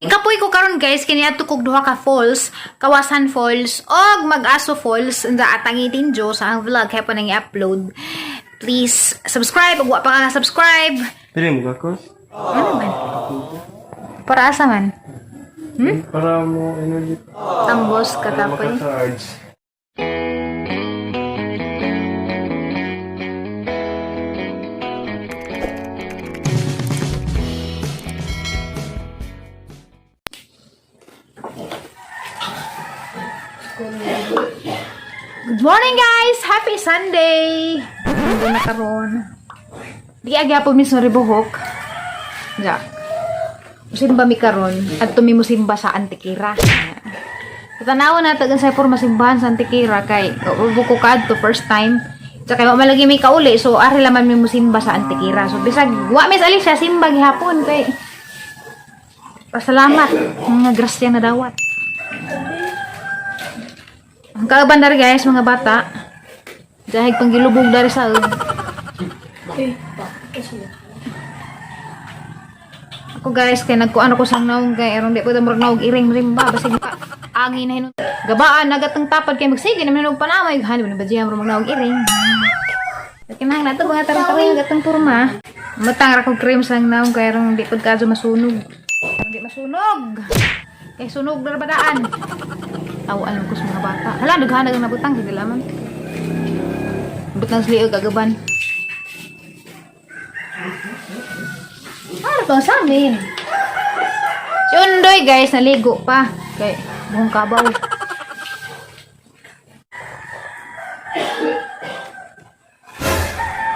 Ikapoy ko karon guys, kini adto kog duha ka falls, Kawasan Falls og Mag-aso Falls unsa atangitin jo sa ang vlog kaya pa nang i-upload. Please subscribe ug wa pa ka subscribe. Pili mo gakos? Ano man? Para asa man? Para mo energy. Tambos Para katapoy. maka-charge. Good morning guys! Happy Sunday! Hindi na karon. Di agya po mismo ribuhok. Ja. Musimba mi karon at mi musimba sa Antikira. Tanaw na tagan sa porma simbahan sa Antikira kay ubo ko kadto first time. Tsaka wa malagi mi kauli, so ari laman mi musimba sa Antikira. So bisag wa mi sa Alicia simba gihapon kay pasalamat mga grasya na dawat. Ang kauban dari guys, mga bata. Dahil panggilubog dari sa Ako guys, kay nagkuan ako sang naong kay aron di po murag naog iring rimba basig pa angin na hinun. Gabaan nagatang tapad kay magsige naman hinog panamay hani ba diyan murag naog iring. Kinahanglan nato mga tarong-tarong gatang porma. Matang ra kog cream sang naong kay aron di pud kadto masunog. Aron di masunog. Kay sunog na badaan. Taw alam ko sa mga bata. Hala, daghan na nabutang sige laman. Butang sa liog agaban. Ano to sa amin? Si Undoy guys, naligo pa. Kay buhong kabaw.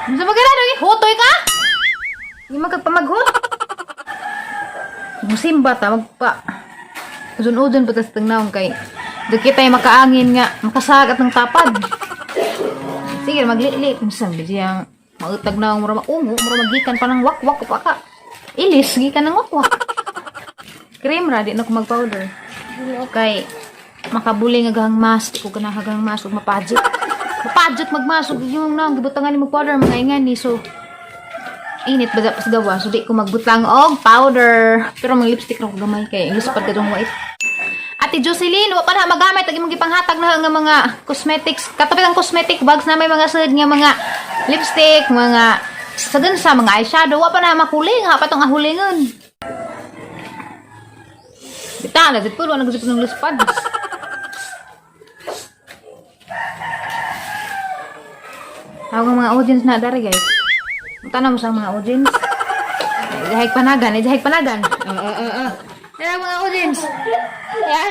Ano sa magana doy? Hutoy ka? Hindi magkagpamaghot. Musimba ta magpa. Udon-udon pa tas tangnaon kay di kita ay makaangin nga makasagat ng tapad. Sige, maglili. Minsan, bigyan mautag na ang mura maungo, mura magikan pa ng wakwak pa ka. Ilis, gikan ng wakwak. Cream ra, di na ko mag-powder. Kay, makabuli nga gahang mask, di ko ganahagang mask, ug mapadjot. Mapadjot magmask, ug yung na, gibutangan ni mag-powder, mga ingan ni, so, init ba sa gawa, so di ko magbutang og powder. Pero mag lipstick ra ko gamay, kay English pad kadtong white. Ate Jocelyn, wa pa na magamit ang imong gipanghatag na nga mga cosmetics. Katapit ang cosmetic bags na may mga sud nga mga lipstick, mga sagan sa mga eyeshadow, wa pa na makuling, ha pa tong ahulingon. Bita na jud po, wa na gud ng luspad. Ako ang mga audience na dari guys. Tanong mo sa mga audience. Jahig panagan, eh, jahig panagan. Oo, oo, oo. Ayan mga audience. Yeah.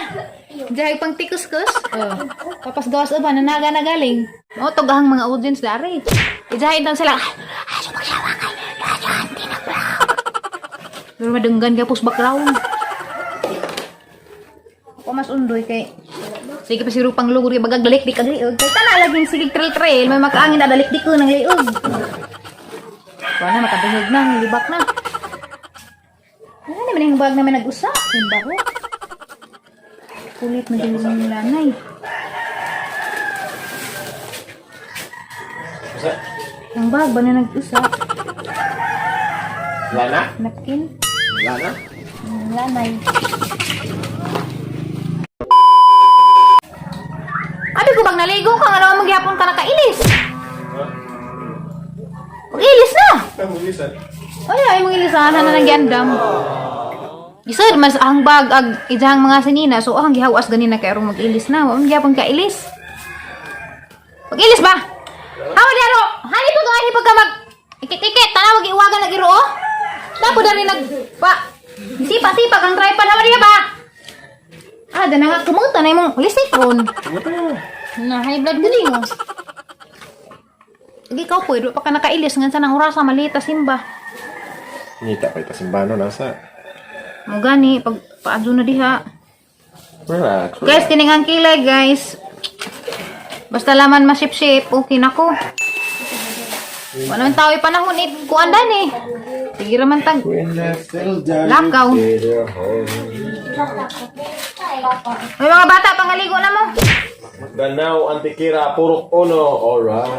Jahig pang tikus-kus. Oh. Papas gawas uban, nanaga na galing. O, tugahang mga audience dari. Ijahid lang sila. Ay, sumagsawa kay. Radyo anti nag-vlog. Pero madunggan ka pus background. Ako mas undoy kay sige pa si Rupang lugod kay bagag dalik di kag liog. Kay tana laging sige trail trail may makaangin na dalik di ko ng liog. Wala na makadungog na, nilibak na. Ano naman yung bag naman nag-usa? Yung baho. Kulit na din yung lanay. Ang bag ba na nag-usa? Lana? Napkin? Lana? Yung lanay. Abi ko bang naligo ka? Ano maghapon ka nakailis? Mag-ilis na! Kamulisan. Ay, ay, mga ilisahan na nang giandam. Isod, mas ang bag, ag ijang mga sinina, so ang gihawas ganina kay arong mag-ilis na. Wa man gihapon ka ilis. Mag-ilis ba? Hawa di aro. Hani pag ani pag ka mag ikit-ikit, tanaw iwagan lagi ro. oh. Tapo dari nag pa. Sipa sipa kang tripod hawa diha ba? Ah, dana nga kumuta na imong lisik ron. Na high blood gani mo. Hindi ka po, pa ka nakailis ngan sa nang orasa malita simba. Ngita pa ita simbano nasa. Mo gani pag paadyo na diha. Relax. Guys, kining ang kilay, guys. Basta laman masip-sip, okay na ko. Wala man tao panahon eh, kuan dan eh. Sige ra man tag. When I fell down, Lakaw. you did a hole. May mga bata pangaligo na mo. Danau Antikira Purok Uno. Alright.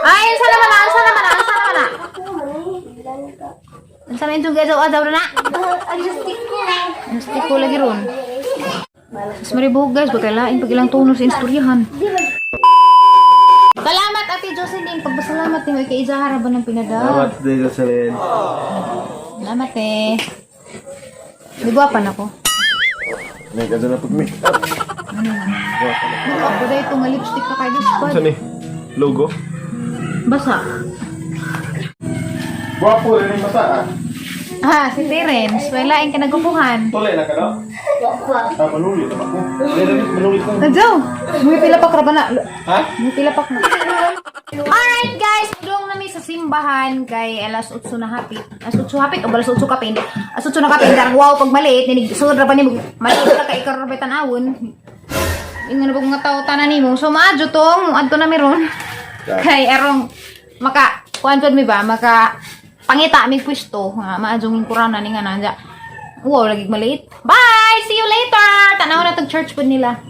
Ay, unsa naman na, unsa naman na, unsa naman na. Unsa man itong gadaw-adaw na? Ang stick ko. Ang stick ko lagi ron. Mas maribuhog, guys, baka lain pag ilang tono sa istoryahan. Salamat, Ate Jocelyn. Pagpasalamat ni kay Izahara ba ng pinada? Salamat, Jocelyn. Salamat eh. Nagwapan ako. May kadto na pag-make up. Ako dahil itong lipstick ka kay Squad. Saan ni? Logo? Basa. Gwapo rin yung basa ah. Ah, si Terence. Wala ka nagupuhan. Tuli na ka no? Ah, manulit naman ko. Manulit ko. Nadyo! May pila pa ka na. Ha? May pila pa na. Alright guys, dong nami sa simbahan kay alas 8 na hapit. Alas 8 hapit o alas 8 kapin. Alas 8 na kapin karang wow pag maliit ninig sud ra pa nimo. Maliit ra kay ikaw ra tan-awon. Ingon na pag mga tao tanan nimo. So maadyo tong adto na meron. Kay erong maka kuan mi ba maka pangita mi pwesto nga maadyong lingkuran na ni nga nanja. Wow, lagi maliit. Bye! See you later! Tanaw na tong church pud nila.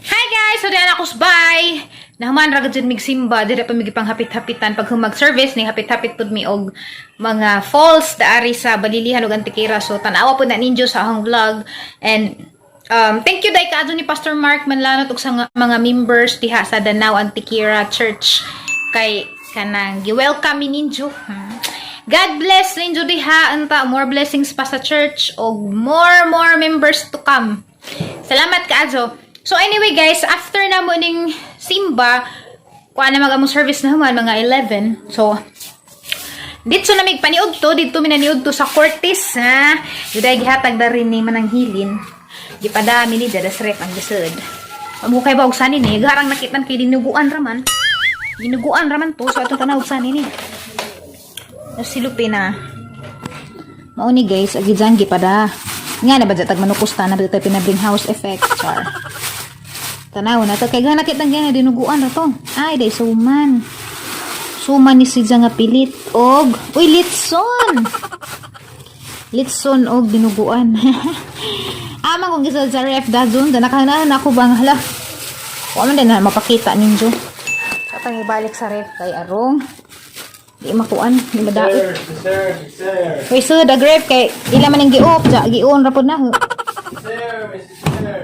Hi guys! So diyan ako bye! Nahuman ra gud mig simba, dira pa mig panghapit-hapitan pag humag service ni hapit-hapit pud mi og mga falls daari sa Balilihan ug Antikira. So tan-awa pud na ninyo sa akong vlog and thank you dai kaadto ni Pastor Mark Manlanot ug sa mga members diha sa Danao Antikira Church kay kanang gi-welcome mi ninyo. God bless ninyo diha unta more blessings pa sa church og more members to come. Salamat kaayo. So anyway guys, after na mo ning simba, kuha na mag among service na human mga 11. So dito na mig paniud to, dito mi naniud to sa Cortes ha. Yuday gihatag da rin ni manang hilin. Gipadami ni dadas rep ang gisud. Amo kay ba og sani ni, garang nakitan kay dinuguan raman. Dinuguan raman to, so atong tanaw og sani ni. Nasilupi na. Mao ni guys, agi dyan gipada. Nga na ba dyan tag manukusta na ba dyan pinabring house effect, char. Tanaw na to kay gana kitang gana dinuguan ra to. Ay day suman. Suman ni si nga pilit og uy litson. Litson og dinuguan. Amang kung gisod sa ref dazon, da nakahanaan ako bang hala. Wa man din na mapakita ninyo. Katang ibalik sa ref kay arong di makuan, di madaot. Sir, sir, Uy, sir, the grape kay ila man ang giop, ja, gion ra pod na. Ho. sir, Mr. Sir.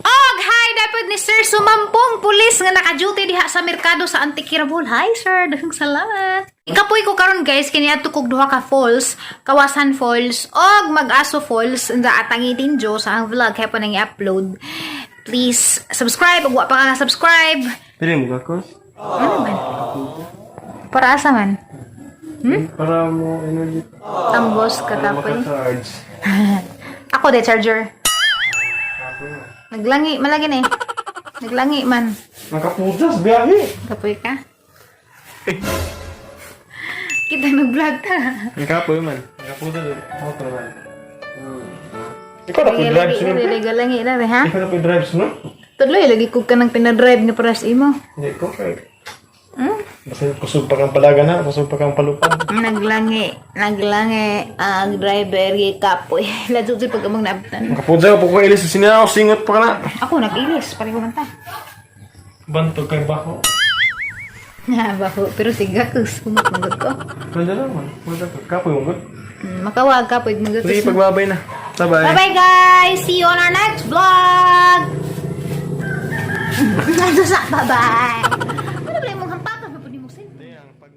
Og hi dapat ni Sir Sumampong pulis nga naka-duty diha sa merkado sa Antikira Mall. Hi sir, daghang salamat. Ikapoy ko karon guys kini adto kog duha ka falls, Kawasan Falls og Mag-aso Falls unsa atangitin jo sa ang vlog kaya pa nang i-upload. Please subscribe ug wa pa ka subscribe. Pili mo gakos? Ano man? Para asa man? Para mo energy. Tambos katapoy. Maka-charge. Ako de charger. Naglangi, malagi na eh. Naglangi man. Nakaputas, biyahe. Kapoy ka? Kita nag-vlog ta. Nakapoy man. Nakaputas. Ako naman. Ikaw na po drive sunod. Lagi langi na ha? Ikaw na po drive sunod? Tudloy lagi ko ka nang pinadrive nga para sa imo. Hindi ko. Basta kusog pa kang palaga na, kusog pa kang palupad. Naglangi, naglangi ang driver gi kapoy. Ladyo jud pag among naabtan. Nakaputas po ko ilis sa sinaw, singot pa ka na. Ako nag-ilis, pareho man ta. Bantog kay baho. Na baho, pero siga kus kumot ko. Wala naman. Wala ka. Kapoy mo good. Makawag ka pwede mo Sige, pagbabay na. Bye-bye. Bye-bye guys! See you on our next vlog! Bye-bye! Ano ba yung mong hampakan? Mapunin mo Hindi, ang pag